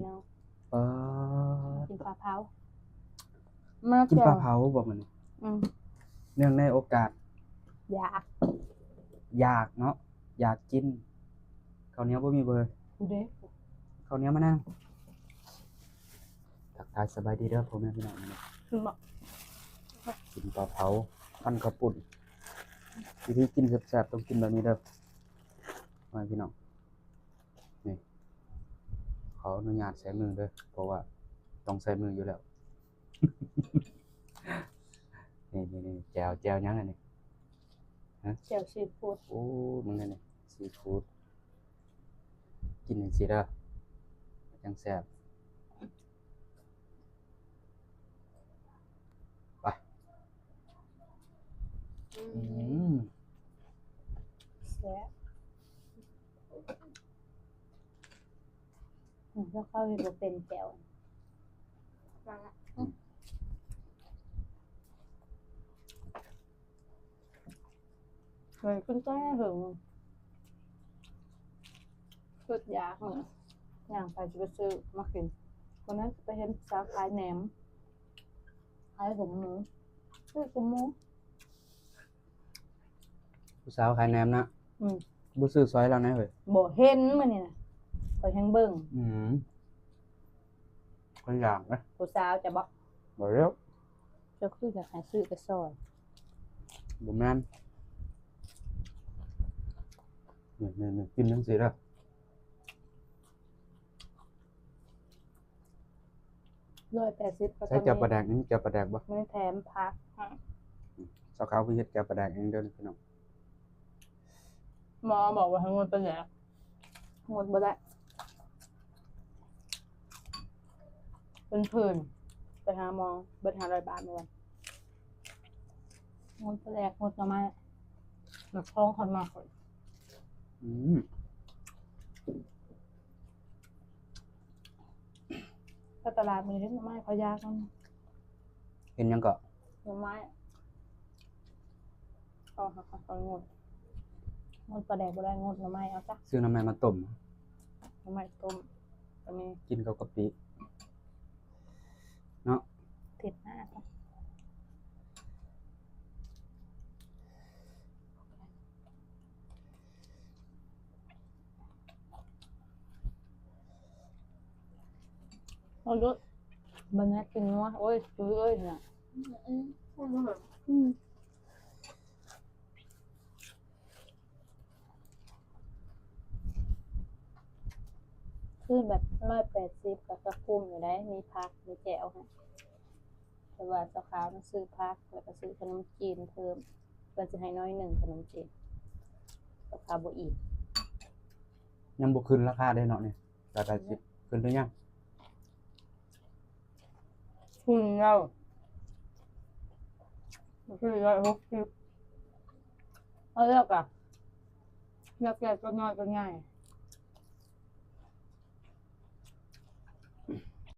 ເນາະ. ປາ ກິນປາເຜົາ ມາ ກິນປາເຜົາບໍ່ມື້ນີ້? ອືມ ເນື່ອງໃນໂອກາດ ຢາກ ຢາກເນາະ ຢາກກິນ. ເຂົ້າໜຽວບໍ່ມີເບີ? ເດ້ ເຂົ້າໜຽວມານຳ. ທັກທາຍສະບາຍດີເດີພໍ່ແມ່ພີ່ນ້ອງ ກິນບໍ່? ກິນປາເຜົາ ພັນເຂົ້າປຸ້ນ. ວິທີກິນແຊບໆ ຕ້ອງກິນແບບນີ້ເດີ ພໍ່ແມ່ພີ່ນ້ອງ. ນີ້ ຂໍອະນຸຍາດໃຊ້ມືເດີ ເພາະວ່າຕ້ອງໃຊ້ມືຢູ່ແລ້ວ. ນີ້ໆໆ ແຈ່ວ ແຈ່ວຫຍັງອັນນີ້? ຮະ? ແຈ່ວຊີຟູດ. ໂອ້ ເບິ່ງແນ່ນີ້ ຊີຟູດ. ກິນຈັ່ງຊີ້ເດີ ຈັ່ງແຊບ. ໄປ ອືມ ອືມ ແຊບ. ອືມ ແລ້ວເຂົາເຮັດບໍ່ເປັນແຈ່ວ ນັ້ນລະ. ອືມ ເຄີຍກິນແຕ່ເຫິງ ຄິດຢາກມື້ ຍ່າງໄປຊິໄປຊື້ມາກິນ. ມື້ນັ້ນໄປເຫັນສາວຂາຍແໜມ ຂາຍຫຸມໝູ ຊື້ຫຸມໝູ. ຜູ້ສາວຂາຍແໜມນະ? ອືມ ບໍ່ຊື້ຊອຍລາວແດ່ເຮີ້ຍ? ບໍ່ເຫັນມື້ນີ້ນະ ຂ້ອຍແຮ່ງເບິ່ງ. ອືມ ຄົນຢາກນະ ຜູ້ສາວຈະບອກ. ບໍ່ແລ້ວ ເຈົ້າຄືຢາກໃຫ້ຊື້ໄປຊອຍ? ບໍ່ແມ່ນ ນີ້ໆໆ ກິນຈັ່ງຊີ້ເດີ. ຮ້ອຍແປດສິບ ໃສ່ແຈ່ວປາແດກ ມີແຈ່ວປາແດກບໍ່? ມີແຖມຜັກໃຫ້. ອືມ ສາວຂາວເພິ່ນເຮັດແຈ່ວປາແດກເອງເດີພີ່ນ້ອງ. ໝໍບອກວ່າໃຫ້ງົດປາແດກ ງົດບໍ່ໄດ້ ເປັນຜື່ນ. ໄປຫາໝໍເບິດຫ້າຮ້ອຍບາດເມື່ອວານ. ງົດປາແດກ ງົດໜໍ່ໄມ້ ໝາກທອງຂ້ອຍມັກ. ອືມ ໄປຕະຫຼາດມື້ນີ້ ໜໍ່ໄມ້ຂ້ອຍຢາກນຳ. ເຫັນຫຍັງເກາະ? ໜໍ່ໄມ້. ເອົາ ເອົາ ເອົາ ງົດ ງົດປາແດກບໍ່ໄດ້ ງົດໜໍ່ໄມ້ເອົາຊະ. ຊື້ໜໍ່ໄມ້ມາຕົ້ມ ໜໍ່ໄມ້ຕົ້ມກໍມີ ກິນກັບກະປິເນາະ. ເຜັດນະ. ເອົາໂລດ ບັນຍາກິນນົວ. ໂອ້ຍ ຄືເອີຍນະ. ອືມ ອືມ ຄືແບບຮ້ອຍແປດສິບກໍ ກໍຄຸ້ມຢູ່ໄດ໋ ມີຜັກ ມີແຈ່ວໃຫ້. ແຕ່ວ່າເຈົ້າຂາວມັນຊື້ຜັກ ແລ້ວກໍຊື້ຂະໜົມຈີນເພີ່ມ ເພິ່ນຊິໃຫ້ໜ້ອຍໜຶ່ງຂະໜົມຈີນ ເຈົ້າຂາວບໍ່ອີ່ມ. ຍັງບໍ່ຂຶ້ນລາຄາເດ້ເນາະນີ້ ຮ້ອຍແປດສິບ ຂຶ້ນຫຼືຍັງ? ຂຶ້ນແລ້ວ ຂຶ້ນຮ້ອຍຫົກສິບ. ເອົາແລ້ວກະ ເລືອກແຕ່ຕົວນ້ອຍຕົວໃຫຍ່.